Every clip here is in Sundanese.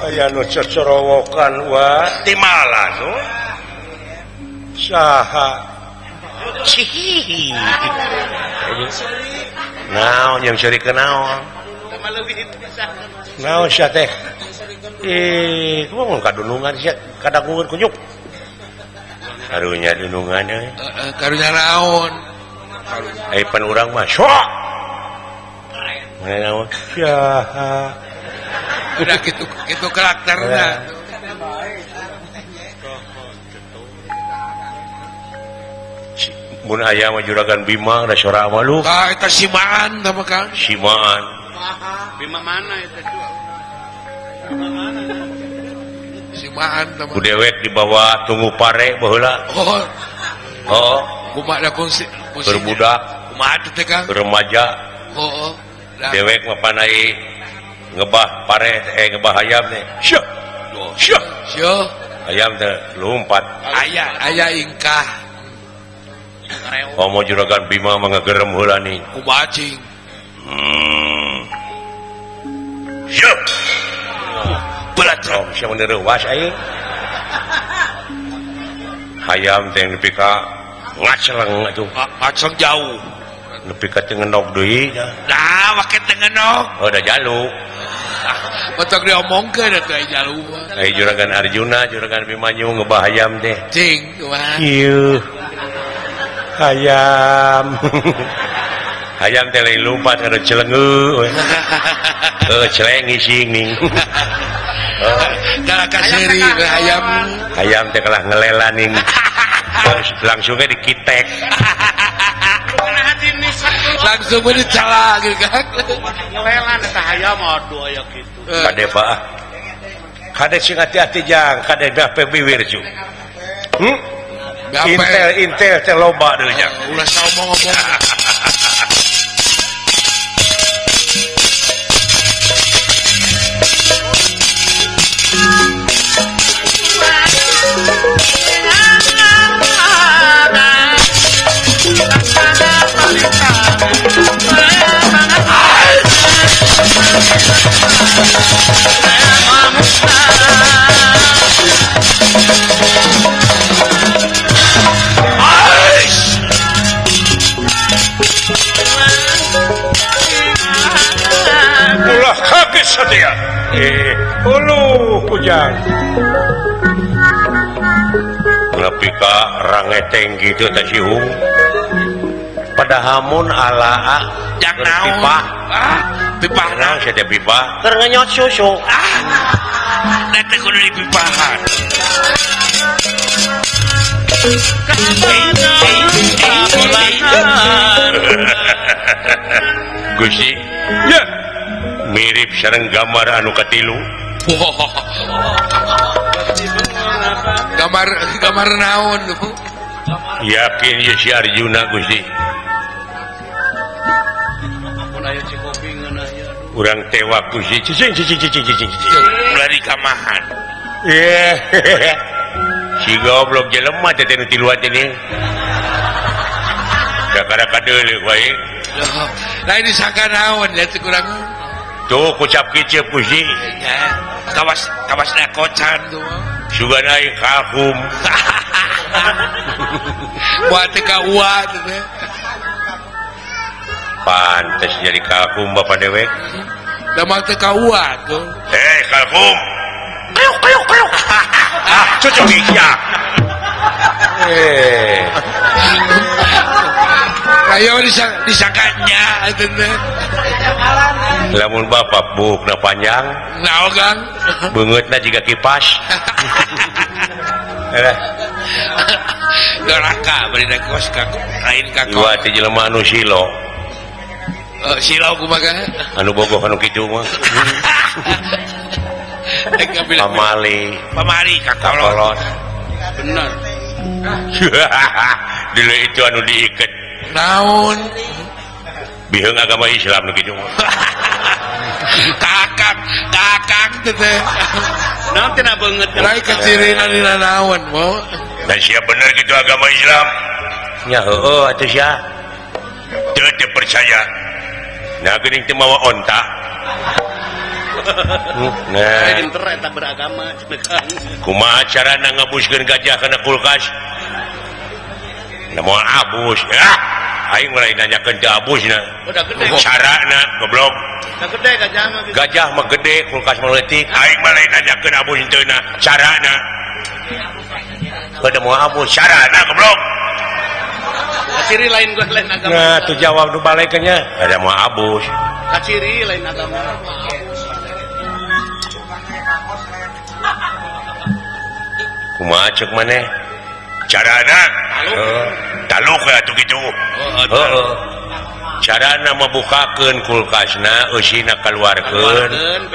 Aya nu cocorowokan wa timalan nu saha cihihi naon yang seuri ke naon naon sia teh ih kumaha mun kadunungan sia kadagungan kunyuk karunya dunungan euy karunya naon ai pan urang mah sok naon saha udah gitu gitu karakternya. Mun aya mah juragan Bima da sora mah lu. Tah eta simaan tah mah Kang. Simaan. Bima mana eta dua? Bima mana? Simaan tah mah. Ku dewek dibawa tunggu pare baheula. Oh. Oh. Kumaha da kungsi berbudak. Kumaha teh Kang? Remaja. Oh. Dewek mah panai ngebah pare ngebah ayam teh. Syah. Syah. Syah. Ayam teh lompat. Aya aya ingkah. Omo juragan Bima mah ngagerem heula nih. Kumaha cing? Syah. Belat rom sia mun reuwas aing. Hayam teh nepi ka ngaceleng atuh. Ngaceleng jauh. Nepi ka teu ngenog deui. Nah, make teu ngenog. Oh, da jalu. Betok diomongkeun atuh ai jalu mah. Ai juragan Arjuna, juragan Bimanyu ngebah hayam teh. Cing, kumaha? Ieu. Hayam. Hayam teh lain lompat kada celengeu. Heuh, celeng ising ning. Kalah kaseri hayam. Hayam teh kalah ngelela ning. Langsung ge dikitek. Langsung we dicala gitu kan. Ngelelan eta hayam aduh aya kitu. Kade Pak. Kade sing hati-hati jang, kade bape biwir cu. Intel intel teh loba deui nya. Ulah saomong-omong. Ulah kaget setia. Uluh kujang. Nepi ka rangeteng gitu teh sihung. Padahamun alaa jang naon? Pipah. Ah, pipah naon sia teh pipah? Keur ngenyot susu. Ah. Da teh kudu dipipahan. Gusti, ya. Mirip sareng gambar anu katilu. Gambar gambar naon? Yakin ye si Arjuna Gusti. Urang tewak Gusti. Cicing cicing cicing cicing cicing. Lari kamahan. Iya. Si goblok jelema teh nu tiluan teh nih. Kakara kadeuleuh wae. Lain disangka naon ya kurang. Tuh kucap kicep Gusti. Kawas kawas dakocan tuh. Sugan aing kalkum. Buat teh ka ua teh. Pantes jadi kalkum bapak dewek. Da mah teh ka ua tuh. Hei kalkum. Kayuk kayuk kayuk. Ah, cucuk iya. Eh. Ayo disangkanya teh. Lamun bapak bukna panjang. Naon Kang? Beungeutna jiga kipas. Eh. Doraka bari kos ka lain ka kos. Ieu teh jelema anu silo. Silo kumaha? Anu bogoh anu kitu mah. Pamali. Pamali ka kolot. Bener. Dulu itu anu diiket. Naon? Biheung agama Islam nu kitu mah. Kakak, kakak teh. Naon tina beungeut? Lain kecirina dina naon, mo. Da sia bener kitu agama Islam. Nya heueuh atuh sia. Teu teu percaya. Nah geuning teu mawa onta. Nah, pinter eta beragama. Kumaha carana ngabuskeun gajah kana kulkas? Nah moal abus. Ah, aing mulai nanyakeun teu abusna. Udah gede. Carana goblok. Udah gede gajah mah. Gajah mah gede, kulkas mah leutik. Aing mulai nanyakeun abus henteu na. Carana. Udah moal abus, carana goblok. Kaciri lain gua lain agama. Nah, tuh jawab nu balekeun nya. Ada moal abus. Kaciri lain agama. Kumaha ceuk maneh? Carana taluk atuh kitu. Heeh. Carana mabukakeun kulkasna eusina kaluarkeun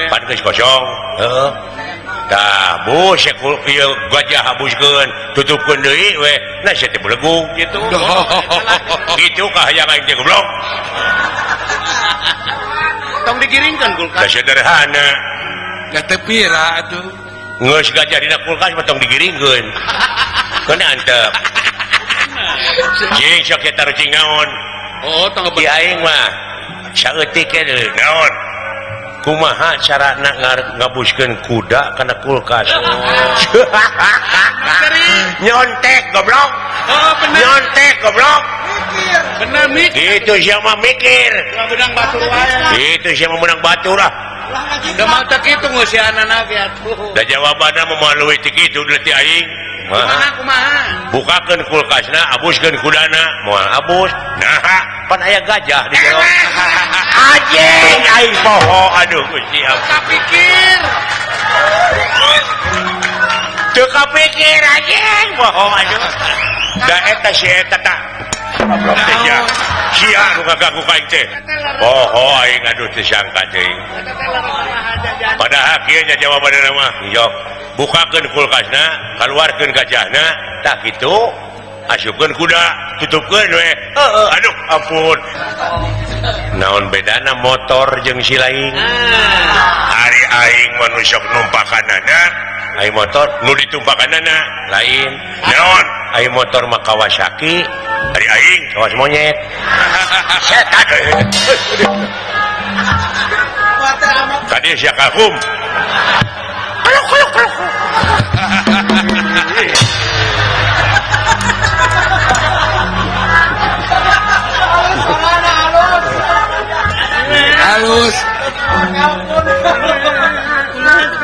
pan geus kosong. Heeh. Tah bus ieu gajah habuskeun tutupkeun deui we. Nah sia teh belegug kitu. Kitu kahayang aing teh goblok. Tong digiringkeun kulkas. Da sederhana. Da teu pira atuh. Geus gajah dina kulkas mah tong digiringkeun. Keun antep. Cing sok eta rucing naon? Oh, tong di aing mah saeutik deui naon? Kumaha carana ngabuskeun kuda kana kulkas? Oh. Nyontek goblok. Oh, bener. Nyontek goblok. Mikir. Bener mikir. Itu sia mah mikir. Menang batur wae. Itu sia mah menang batur ah. Da mah teu kitu ngeusianana ge atuh. Da jawabanna mah leuwih ti kitu deui ti aing. Kumaha kumaha? Bukakeun kulkasna, abuskeun kudana, moal abus. Naha, pan aya gajah di jero. Anjing aing poho aduh Gusti ampun. Kapikir. Teu kapikir anjing poho aduh. Da eta si eta tah. Goblok teh sia. Sia nu ngagagu ka aing teh. Poho aing aduh teu sangka teuing. Padahal kieu nya jawabanna mah. Yok. Bukakeun kulkasna, kaluarkeun gajahna, tah kitu asupkeun kuda, tutupkeun we. Heeh, aduh ampun. Naon bedana motor jeung si lain? Ari aing mah nu sok numpakanana, aing motor nu ditumpakanana lain. Naon? Aing motor mah Kawasaki, ari aing kawas monyet. Setan. Kadieu sia kalkum. Keluk keluk keluk. Halus.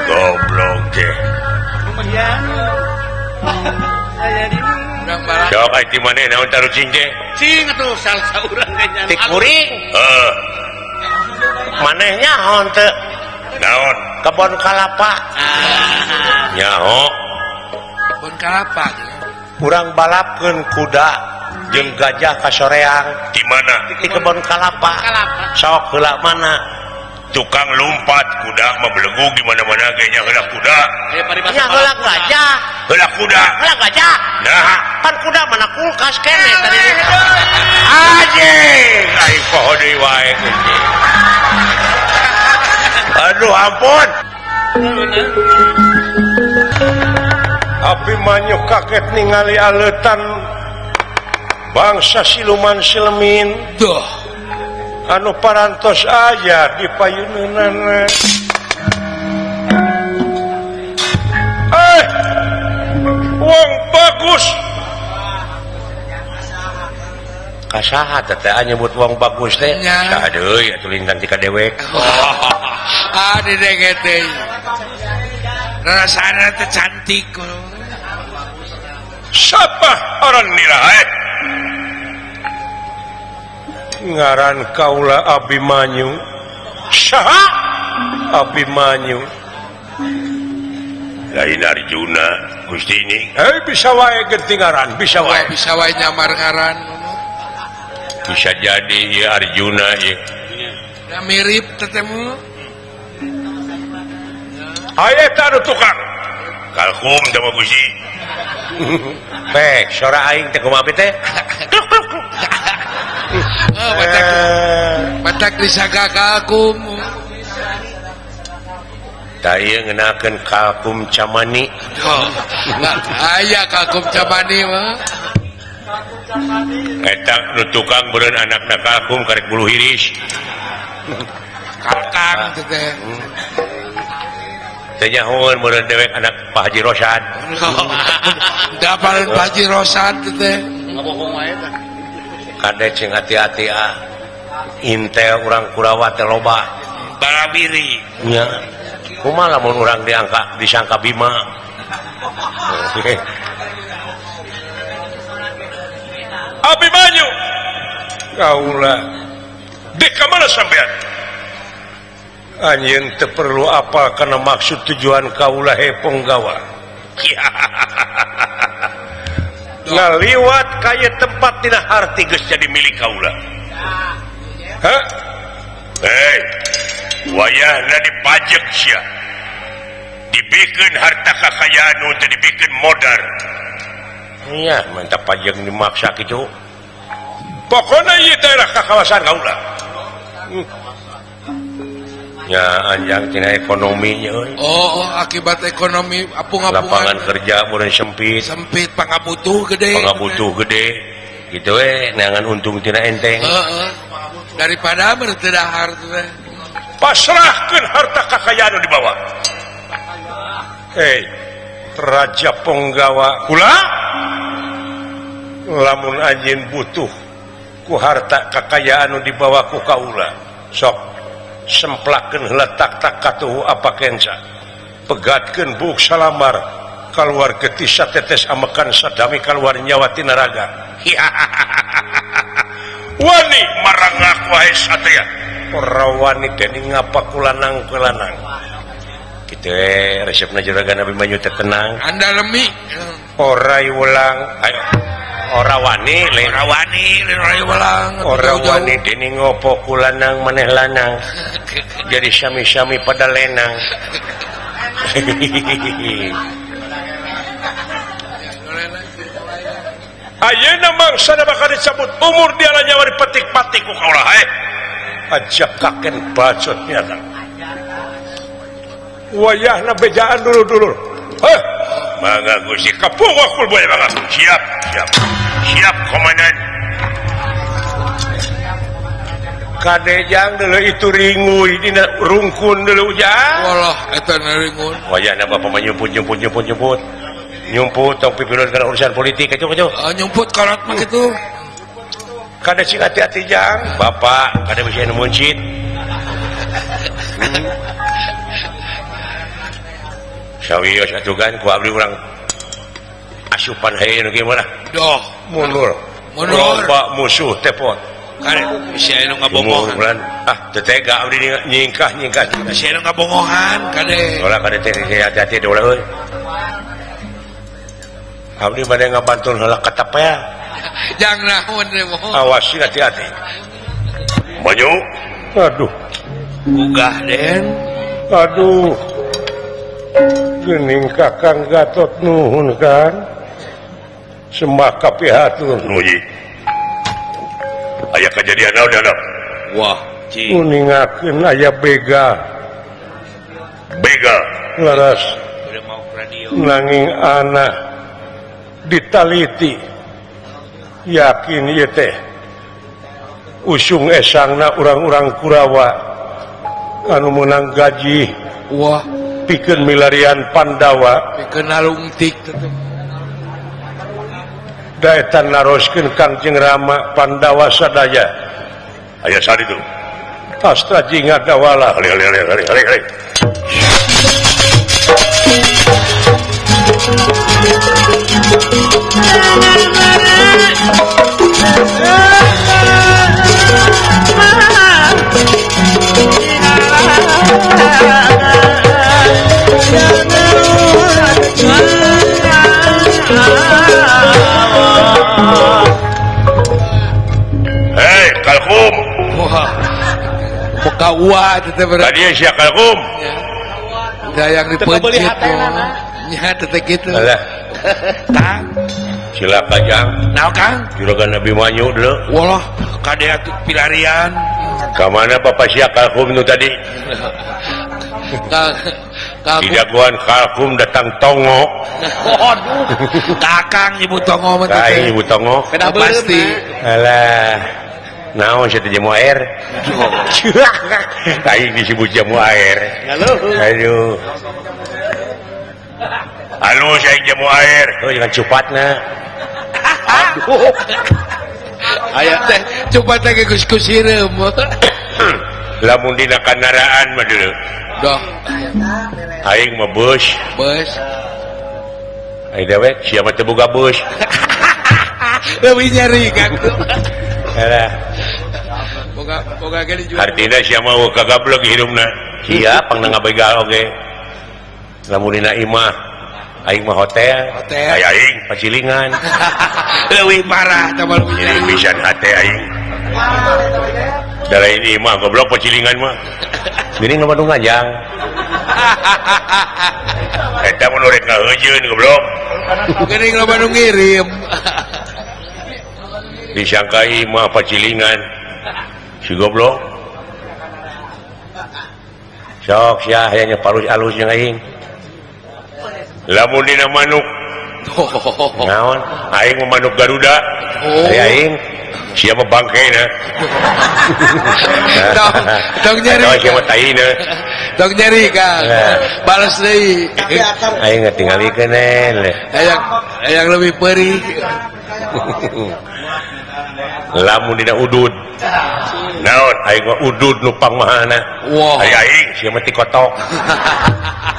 Goblok teh. Sok ai ti maneh naon tarucing teh? Cing atuh salah saurang kayaknya. Ti kuring. Heeh. Maneh nyaho teu? Naon? Kebon kalapa. Nyaho. Kebon kalapa. Urang balapkeun kuda jeung gajah ka soreang. Di mana? Di kebon kalapa. Sok heula mana? Tukang lompat kuda mah belegug di mana-mana ge nya heula kuda. Nya heula gajah. Heula kuda. Heula gajah. Nah, pan kuda mana kulkas kene tadi. Anjing, aing poho deui wae. Aduh ampun. Abimanyu kaget ningali aleutan bangsa siluman silemin. Duh. Anu parantos aya di payuneunana. Wong bagus. Kasaha teh nyebut wong bagus teh? Saha deui atuh lintang ti ka dewek. Ah dedek teh. Rasana teh cantik. Siapa orang nira? Ngaran kaula Abimanyu. Saha? Abimanyu. Lain Arjuna Gusti ini. Bisa wae ganti ngaran, bisa wae. Bisa wae nyamar ngaran. Bisa jadi ya Arjuna ya. Ya mirip tetemu. Ayo taruh tukang. Kalkum teh mah Gusti. Pek, sora aing teh kumaha teh? Kluk kluk kluk. Oh, batak disaga kalkum. Tah ieu ngenakeun kalkum camani. Oh, aya kalkum camani mah. Eta nu tukang beureun anakna Kalkum karek bulu hiris. Kakang teh teh. Teh nyahoeun meureun dewek anak Pak Haji Rosad. Da pareun Pak Haji Rosad teh. Ngabohong wae tah. Kade cing hati-hati ah. Intel urang Kurawa teh loba. Balabiri. Nya. Kumaha lamun urang diangka disangka Bima. Abimanyu kaula dek ka mana sampean? Anjeun teu perlu apa kana maksud tujuan kaula he Ponggawa. Ngaliwat ka ieu tempat tina harti geus jadi milik kaula. Hah? Hei, wayahna dipajek sia. Dibikeun harta kakayaan nu teu dibikeun modal. Iya, mantap pajak dimaksa gitu. Pokoknya ieu daerah kakawasan kaula. Ya anjang tina ekonominya euy. Oh, akibat ekonomi apung-apungan. Lapangan kerja meureun sempit. Sempit pangabutuh gede. Pangabutuh gede. Gitu we, neangan untung tina enteng. Heeh. Daripada meureun teu dahar teh. Pasrahkeun harta kakayaan nu dibawa. Hei, Raja Ponggawa kula lamun anjeun butuh ku harta kakayaan nu dibawa ku kaula sok semplakeun heula tak-tak katuhu apa kenca pegatkeun buuk salamar kaluar getih satetes amekan sadami kaluar nyawa tina raga. Wani marangak wae satria ora wani dening ngapa kulanang kulanang kitu resepna juragan Abimanyu teh tenang anda lemi ora ulang ayo ora wani lain ora wani lain ora ulang ora wani dening ngopo kulanang maneh lanang jadi sami-sami pada lenang. Ayeuna mangsana bakal dicabut umur dia nyawa dipetik-patik ku kaula hae aja kaken bacot nyata wayahna bejaan dulu-dulu. Heh, mangga Gusti kapung wakul boy mangga. Siap, siap. Siap komandan. Kadejang dulu itu ringui dina rungkun dulu ujang. Walah eta ringun. Wayahna bapak mah nyumput nyumput nyumput nyumput. Nyumput tong pipilun kana urusan politik kitu kitu. Nyumput kolot mah kitu. Kade sing hati-hati jang. Bapak kade bisa nu muncit. Sawios atuh kan ku abdi urang asupan hae nu gimana? Doh, mundur. Mundur. Loba musuh tepot. Kare bisi aya nu ngabongohan. Ah, teu tega abdi nyingkah-nyingkah. Bisi aya nu ngabongohan kade. Ulah kade teh hati-hati ulah euy. Abdi bade ngabantul heula katapea. Jang naon deui moho. Awas hati-hati. Banyu. Aduh. Gugah Den. Aduh. Gening Kakang Gatot nuhun kan. Sembah kapihatur. Nuji. Aya kejadian naon naon? Wah, ci. Uningakeun aya bega. Bega. Leres. Nanging anak ditaliti. Yakin ieu teh. Usung esangna urang-urang Kurawa anu meunang gaji. Wah, pikeun milarian Pandawa, pikeun nalungtik teh. Daetan naroskeun Kangjeng Rama Pandawa sadaya. Aya sadi tuh. Astra jinga dawala. Ali ali ali ali ali ali. Hei, Kalkum. Wah. Buka uah teh berarti. Tadi sia Kalkum. Da yang dipencet. Nya teh kitu. Alah. Kang. Silakan Jang. Naon Kang? Juragan Abimanyu deuleu. Walah, kade atuh pilarian. Ka mana Bapak sia Kalkum nu tadi? Kang, Dijagoan kalkum datang tongo. Aduh, kakang nyebut tongo mah teh. Nyebut tongo. Pasti. Alah. Naon sia teh jamu air? Aing disebut jamu air. Aduh. Halus aing jamu air. Oh, jangan cupatna. Aduh. Aya teh cupat teh geus ku sireum. Lamun dina kandaraan mah deuleu. Doh. Aing mah beus. Beus. Aing dewek sia mah teu boga beus. Leuwih nyeri kan. Alah. Boga boga ge dijual. Artina sia mah kagablek hirupna. Sia pangna ngabegal oge. Lamun dina imah aing mah hotel. Hotel. Aya aing pacilingan. Leuwih parah tah mah leuwih nyeri. Pisan hate aing. Da lain imah goblok pacilingan mah. Geuning loba nu ngajang. Eta mun rek ngaheujeun goblok. Geuning loba nu ngirim. Disangka imah pacilingan. Si goblok. Sok sia hayang palus alus jeung aing. Lamun dina manuk. Naon? Aing mah manuk Garuda. Ari aing sia mah bangkena. Tong nyeri. Sia mah taina. Tong nyeri Kang. Balas deui. Aing ngatingalikeun Hayang hayang leuwih peurih. Lamun dina udud. Naon? Aing mah udud nu pangmahana. Wah. Ari aing sia mah ti kotok.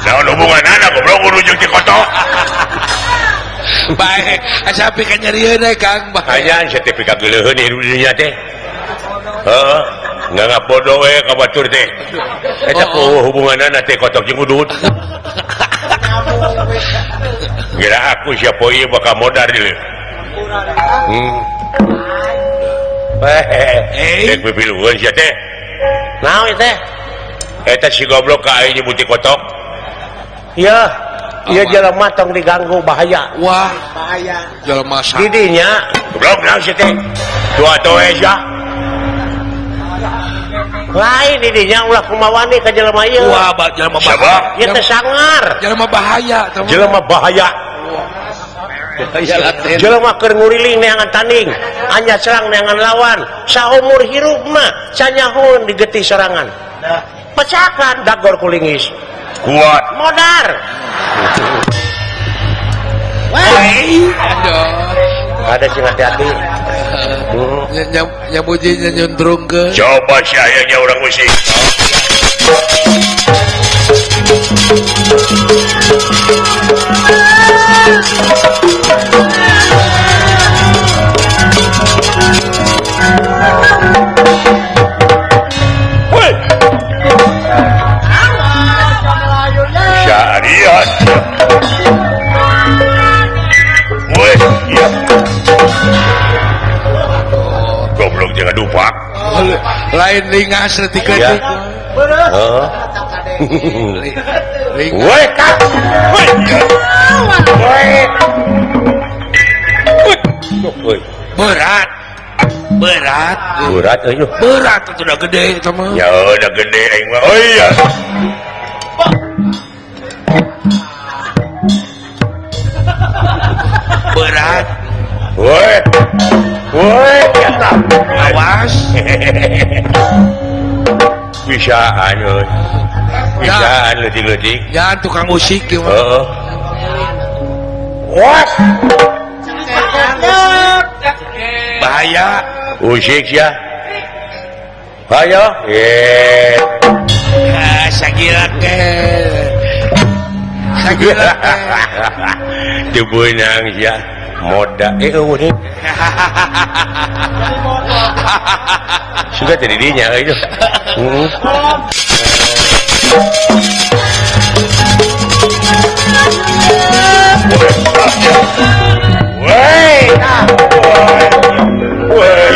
Naon hubunganana goblok udud jeung ti kotok. Bae, asa pika nyerieun we Kang. Hayang sia teh pika geuleuheun hirup di dunya teh. Heeh, nggak bodoh we ka batur teh. Eta hubunganana teh kotok jeung udud. Kira aku sia poe bakal modar deui. Dek pipilueun sia teh. Naon teh? Eta si goblok ka aing nyebut ti kotok. Iya. Iya jelema tong diganggu bahaya. Wah, bahaya. Jelema sa. Didinya goblok naon sia teh? Dua toe sia. Lain didinya ulah kumawani ka jelema ieu. Wah, jelema bahaya. Ieu teh sangar. Jelema bahaya, jelema bahaya. Jelema keur nguriling neangan tanding, anya serang neangan lawan, saumur hirup mah sanyahun digetih sorangan. Pecakan dagor kulingis. Kuat. Modar. Ada sing hati-hati. Nyamuji nyundrung ke. Coba sayangnya orang musik. Woi. Syariat. Woi, ya. Goblok jangan dupak. Lain lingas letik-letik. Heeh. Woi, kak. Woi. Woi. Berat. Berat. Berat euy. Berat atuh udah gede eta mah. Ya udah gede aing mah. Oh iya. Berat. Woi. Woi, awas. Bisaan euy. Bisaan leutik-leutik. Jangan tukang musik ieu mah. Heeh. Wah. Bahaya. Usik ya. Hayo. Ye. Ah, sagila ke. Sagila ke. Teu beunang sia. Moda eueuh deui. Sudah tadi dinya euy. Heeh. Woi. Woi.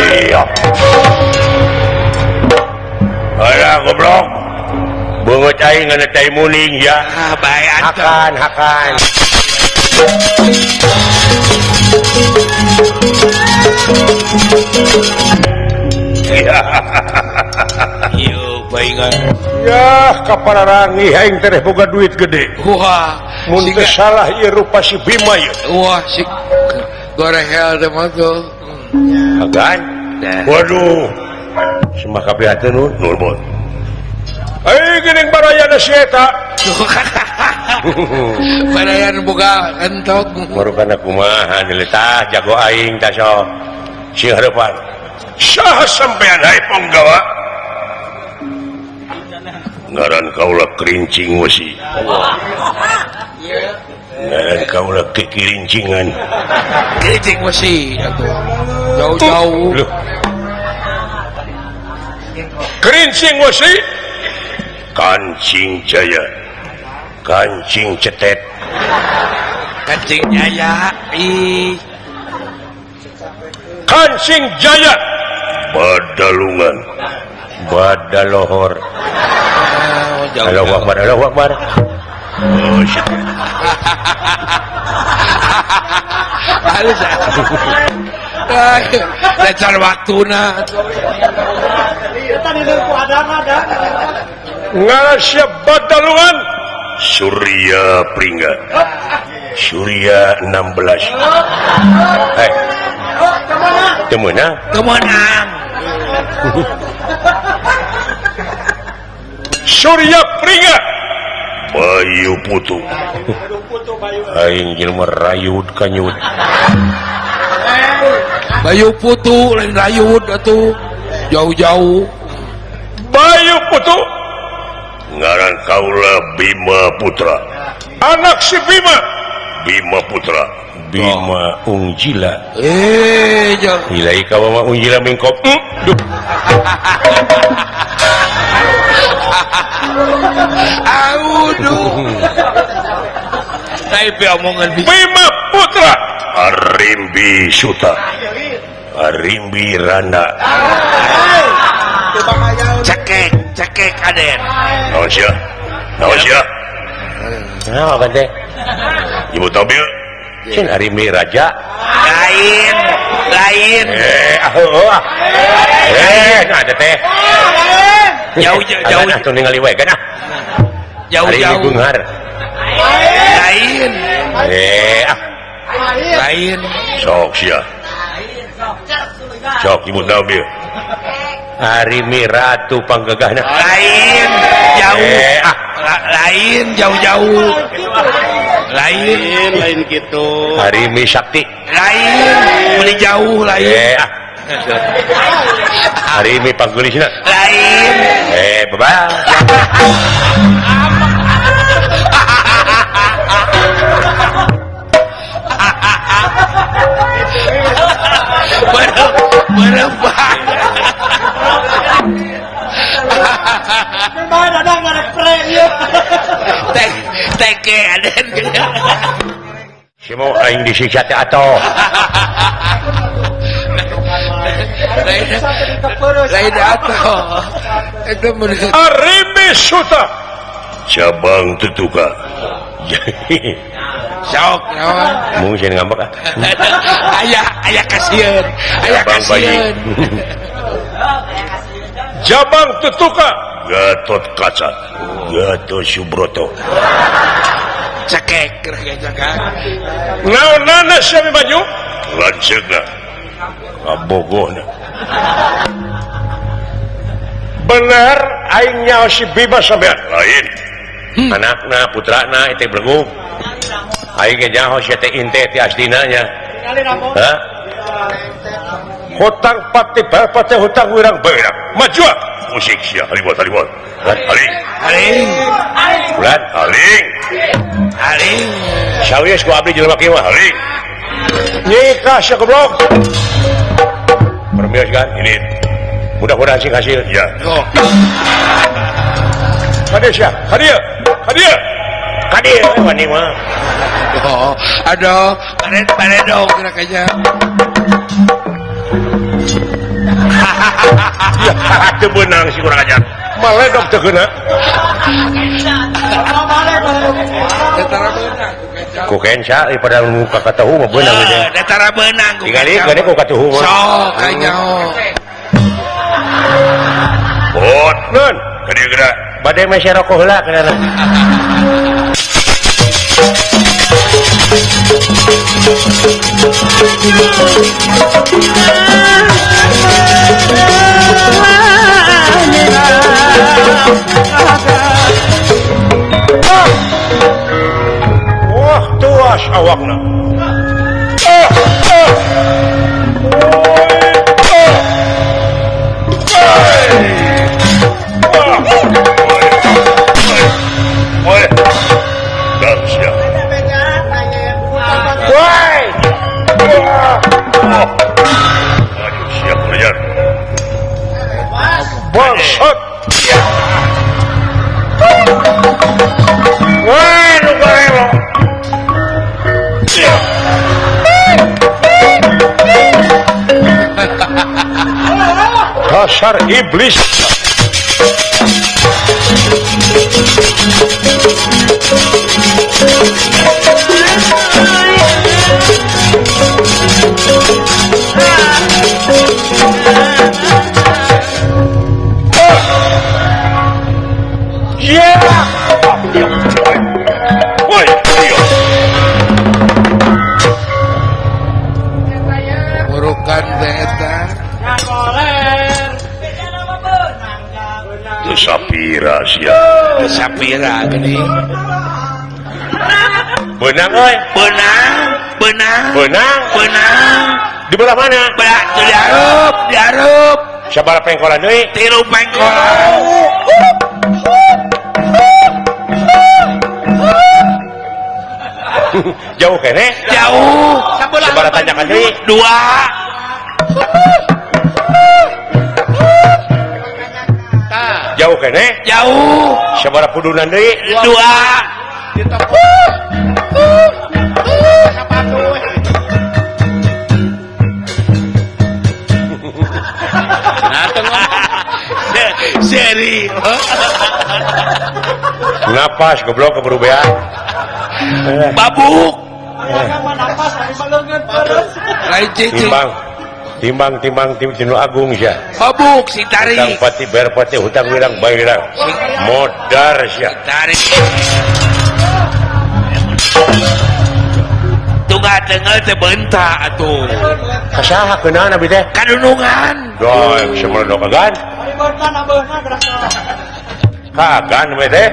Alah goblok. Beungeut aing ngan tai muning ya. Ah, bae atuh. Hakan, hakan. Yuk. Paingan. Yah kapararangi aing teh boga duit gede. Wah, mun teu salah ieu rupa si Bima ieu. Wah, si gorehel teh mah tuh. Agan. Waduh. Semah kaprihatin nuhun. Aing geuning barayana si eta. Barayan boga entok. Baru kana kumaha tah jago aing tah sok. Sing hareupan. Saha sampean hae ponggawa? Ngaran kaula kerincing wesi. Ngaran kaula kekirincingan. Kerincing wesi atuh. Jauh-jauh. Kerincing wesi. Kancing jaya. Kancing cetet. Kancing jaya. Ih. Kancing jaya. Badalungan. Badalohor. Allahu Akbar, Allahu Akbar. Oh shit. Halus. Lecar waktuna. Ngarasya Badalungan Surya Pringga. Surya 16. Eh. Temenang. Temenang. Surya Pringga Bayu Putu. Aing jelema rayud kanyut. Bayu Putu lain rayud atuh jauh-jauh. Bayu Putu ngaran kaula Bima Putra. Anak si Bima. Bima Putra. Bima Ungjila. Eh, jauh. Hilai kawa mah Ungjila mingkop. Duh. Aduh. Tapi omongan Bima Putra Arimbi Suta Arimbi Rana. Cekek, cekek aden. Naon sia? Naon sia? Naon apa teh? Ibu Tobil. Cin Arimbi Raja. Lain, lain. Ah. Nah ada teh. Jauh jauh. Atuh ningali wae kan ah. Jauh jauh. Beunghar. Lain. Ah. Lain. Sok sia. Sok ibu Tobil. Arimi Ratu panggegahna. Lain, jauh. Ah. Lain jauh-jauh. Lain, lain gitu. Arimi Sakti. Lain, beli jauh lain. Ah. Arimi panggulisna. Lain. Bye-bye. Berubah. Teke aden. Si mau aing disiksa teh atoh. Lain atoh. Arimi Suta cabang tutuka. Sok naon? Mung sieun ngambek ah. Aya aya kasieun. Aya kasieun. Jabang tutuka Gatot Kaca Gatot Subroto. Cekek cekek. Naonana sia baju? Lanceukna. Kabogohna. Bener aing nyaho si Bima sampean. Lain. Anakna, putrana itu belenggu. Aing ge nyaho sia teh inte ti asdina nya. Hah? Hutang pati bapak teh hutang wirang beurang. Maju ah. Musik sia halimot halimot. Haling. Haling. Bulan haling. Haling. Sawios ku abdi jelema kieu mah haling. Nikah sia goblok. Permios kan ini. Mudah-mudahan sing hasil ya. Oh. Kadieu sia, kadieu. Kadieu. Kadieu wani mah. Oh, aduh, paredong kira-kira. Ya, teu beunang si kurang ajar. Maledog teu keuna. Ku kenca pada muka katahu mah beunang teh. Datara beunang ku. Tingali geuning ku katahu mah. Sok kanyaho. Bot, nun. Ka dieu geura. Bade meser rokok heula kana. Wah, tuas awakna. Bangsat. Wah, nu garelo. Dasar iblis. Burukan eta. Sapira sia. Sapira geuning. Beunang euy, beunang, beunang, beunang, beunang. Di belah mana? Belah di hareup, di hareup. Sabaraha pengkolan deui? 3 pengkolan. Jauh kene? Jauh. Sabaraha tanjakan deui? 2. Jauh kene? Jauh. Sabaraha pudunan deui? 2. Seri. Napas goblok keburu beak. Babuk. Timbang, timbang, timbang, timbang, agung sia. Babuk si tarik. Hutang pati bayar pati, hutang wirang bayar wirang. Modar sia. Tarik. Tunggal tengah teh bentak atuh. Kasaha kunaon abi teh? Kadunungan. Doy, semeledok agan. Kagan we teh.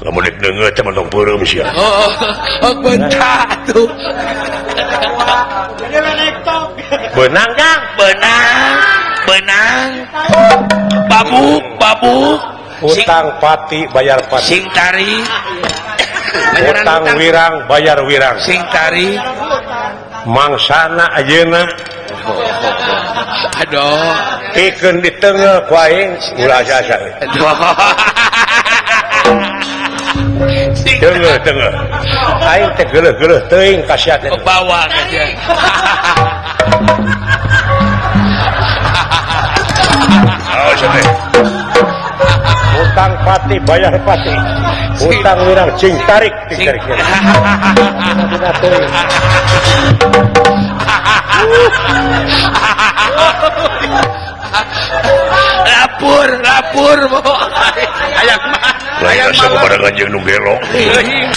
Lamun dek deungeut teh mentong peureum sia. Oh, bentak atuh. Beunang Kang, beunang, beunang. Babuk, babuk. Hutang pati bayar pati. Sing tarik. Hutang wirang bayar wirang. Sing tarik. Mangsana ayeuna. Aduh. Pikeun diteungeuh ku aing ulah asa-asa. Aduh. Teungeuh teungeuh. Aing teh geuleuh-geuleuh teuing ka sia teh. Bawa ka sia. Oh, sia teh. Hutang pati bayar pati. Hutang wirang cing tarik cing tarik. Lapur, lapur mo. Hayang mah. Lain asa barengan jeung nu gelo. Thank you.